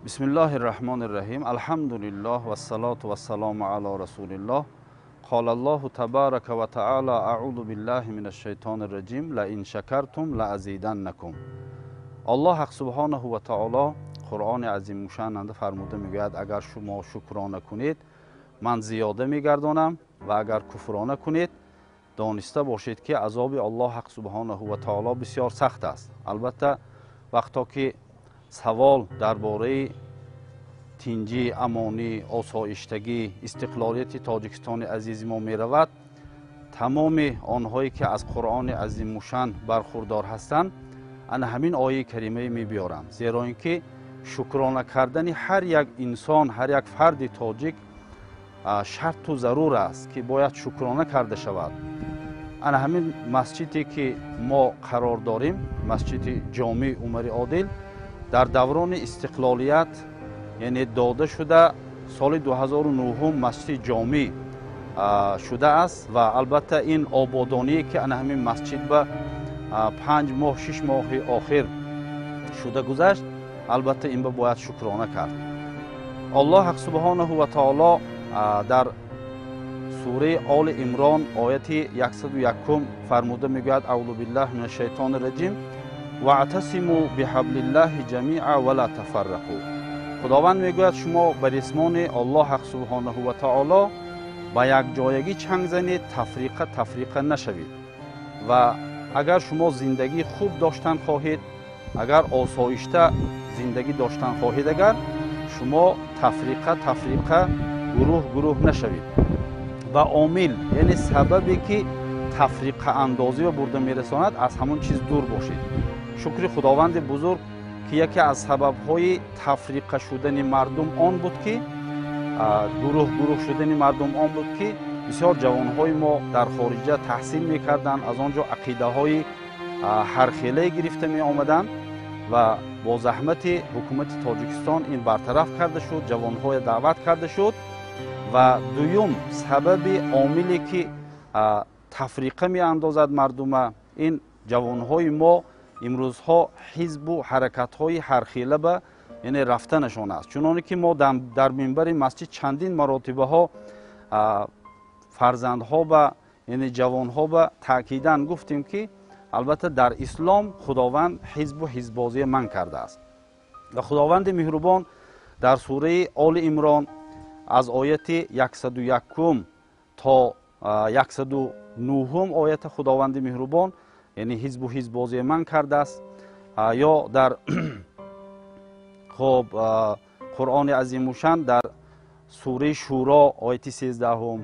Бисмиллоҳи рраҳмони рраҳим. Алҳамдулиллоҳ вассалоту вассалому ало расулиллоҳ. Қола Аллоҳу табарака ва таъоло аъузу биллаҳи минаш шайтони рраҷим ла ин шакартум ла азиданнакум. Аллоҳ ҳақ субҳонаҳу ва таъоло Қуръони азимушшаънанда фармуда мегӯяд: агар шумо шукрона кунед, ман зиёда мегардонам ва агар куфрона кунед, дониста бошед ки азоби Аллоҳ ҳақ субҳонаҳу ва таъоло бисёр сахт аст. Албатта вақто ки савол дар бораи тинҷӣ, амонӣ, осоиштагӣ, истиқлолияти Тоҷикистони азизи мо меравад, тамоми онҳое ки аз Қуръони азимушшаън бархурдор ҳастанд, ана ҳамин ояи каримае мебиёранд. Зеро ин ки шукрона кардани ҳар як инсон, ҳар як фарди тоҷик шарту зарур аст ки бояд шукрона карда шавад. Ана ҳамин масҷиде ки мо қарор дорем, масҷиди ҷомии Умари Одил, дар даврони истиқлолият, яъне дода шуда соли 2009 масҷиди ҷомӣ шудааст ва албатта ин ободоние ки ана ҳамин масҷид ба 5 моҳ, 6 моҳи охир шуда гузашт, албатта ин ба бояд шукрона кард. Аллоҳ ҳақ субҳонаҳу ва таъоло дар сураи Оли Имрон ояти 101 фармуда мегӯяд: аъузу биллаҳи минаш шайтони раҷим ваътасиму биҳаблиллаҳи ҷамиа ва ла тафаррақу. Худованд мегӯяд шумо ба рисмони Аллоҳ ҳақ субҳонаҳу ва таъоло ба якҷоягӣ чанг занед, тафриқа тафриқа нашавед. Ва агар шумо зиндагии хуб доштан хоҳед, агар осоишта зиндагӣ доштан хоҳед, агар шумо тафриқа тафриқа гурӯҳ гурӯҳ нашавед. Ва омил, яъне сабабе ки тафриқаандозиро бурда мерасонад, аз ҳамон чиз дур бошед. Шукри Худованди бузург ки яке аз сабабҳои тафриқа шудани мардум он буд ки гурӯҳ гурӯҳ шудани мардум он буд ки бисёр ҷавонҳои мо дар хориҷа таҳсил мекарданд, аз он ҷо ақидаҳои ҳархелае гирифта меомаданд ва бо заҳмати ҳукумати Тоҷикистон ин бартараф карда шуд, ҷавонҳое даъват карда шуд. Ва дуюм сабаби омиле ки тафриқа меандозад мардума, ин ҷавонҳои мо имрӯзҳо ҳизбу ҳаракатҳои ҳархела ба яъне рафтанашон аст. Чуноне ки мо дар минбари масҷид чандин маротибаҳо фарзандҳо ба яъне ҷавонҳо ба таъкидан гуфтем ки албатта дар ислом Худованд ҳизбу ҳизбозия манъ кардааст. Ва Худованди меҳрубон дар сураи Оли Имрон аз ояти 101 то 109 оята Худованди меҳрубон яъне ҳизбу ҳизбозия манъ кардааст. Ё дар хоб Қуръони азимушшаън дар сураи Шӯро ояти 13,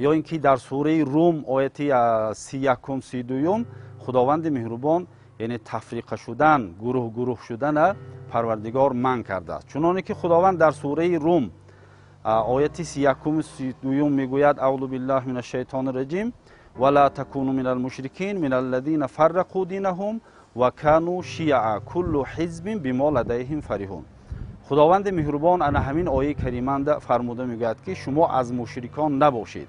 ё ин ки дар сураи Рум ояти 31, 32 Худованди меҳрубон яъне тафриқа шудан, гурӯҳ гурӯҳ шудана Парвардигор манъ кардааст. Чуноне ки Худованд дар сураи Рум ояти 31, 32 мегӯяд: аъузу биллаҳи минаш шайтони раҷим ва ла такуну минал мушрикин миналлазина фаррақу динаҳум ва кану шиаа куллу ҳизбин бимо ладайҳим фариҳун. Худованди меҳрубон ана ҳамин ояи кариманда фармуда мегӯяд ки шумо аз мушрикон набошед,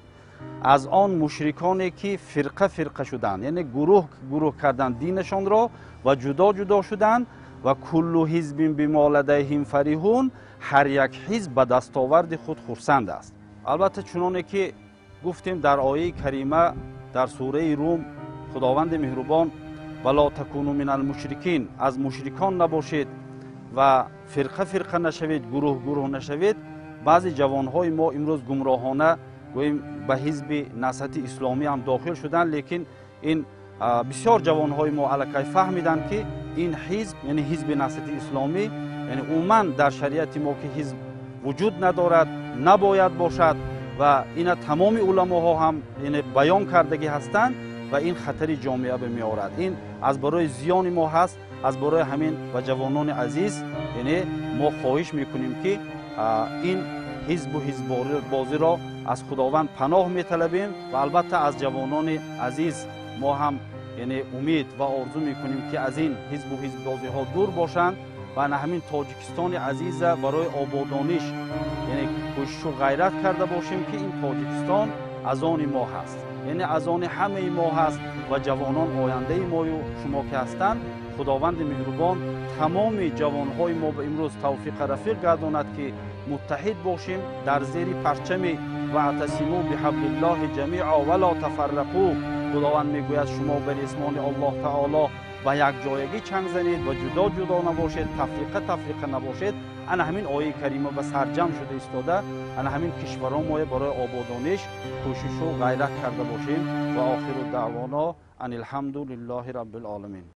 аз он мушриконе ки фирқа фирқа шуданд, яъне гурӯҳ гурӯҳ карданд динашонро ва ҷудо ҷудо шуданд. Ва куллу ҳизбин бимо ладайҳим фариҳун, ҳар як ҳизб ба дастоварди худ хурсанд аст. Албатта чуноне ки гуфтем дар ояи карима дар сураи Рум Худованди меҳрубон ва ла такуну минал мушрикин, аз мушрикон набошед ва фирқа фирқа нашавед, гурӯҳ гурӯҳ нашавед. Баъзе ҷавонҳои мо имрӯз гумроҳона гӯем ба ҳизби Наҳзати Исломӣ ҳам дохил шуданд, лекин ин бисёр ҷавонҳои мо аллакай фаҳмиданд ки ин ҳизб, яъне ҳизби Наҳзати Исломӣ, яъне умуман дар шариати мо ки ҳизб вуҷуд надорад, набояд бошад ва ина тамоми уламоҳо ҳам яъне баён кардагӣ ҳастанд ва ин хатари ҷомеа ба меорад. Ин аз барои зиёни мо ҳаст. Аз барои ҳамин ба ҷавонони азиз яъне мо хоҳиш мекунем ки ин ҳизбу ҳизббозиро аз Худованд паноҳ металабем ва албатта аз ҷавонони азиз мо ҳам яъне умед ва орзу мекунем ки аз ин ҳизбу ҳизббозиҳо дур бошанд ва на ҳамин Тоҷикистони азиза барои ободониш яъне кӯшишу ғайрат карда бошем ки ин Тоҷикистон аз они мо ҳаст, яъне аз они ҳамаи мо ҳаст ва ҷавонон ояндаи мою шумо ки ҳастанд. Худованди меҳрубон тамоми ҷавонҳои мо ба имрӯз тавфиқа рафиқ гардонад, ки муттаҳид бошем дар зери парчами ваътасиму биҳаблиллоҳи ҷамиа ва ло тафаррақу. Худованд мегӯяд, шумо ба ресмони Аллоҳ таоло ба якҷоягӣ чанг занед ва ҷудо ҷудо набошед, тафриқа тафриқа набошед. Ана ҳамин ояи карима ба сарҷамъ шуда истода, ана ҳамин кишварҳо моя барои ободониш кӯшишу ғайрат карда бошем. Ва охиру даъвоно ан алҳамду лиллоҳи раббил оламин.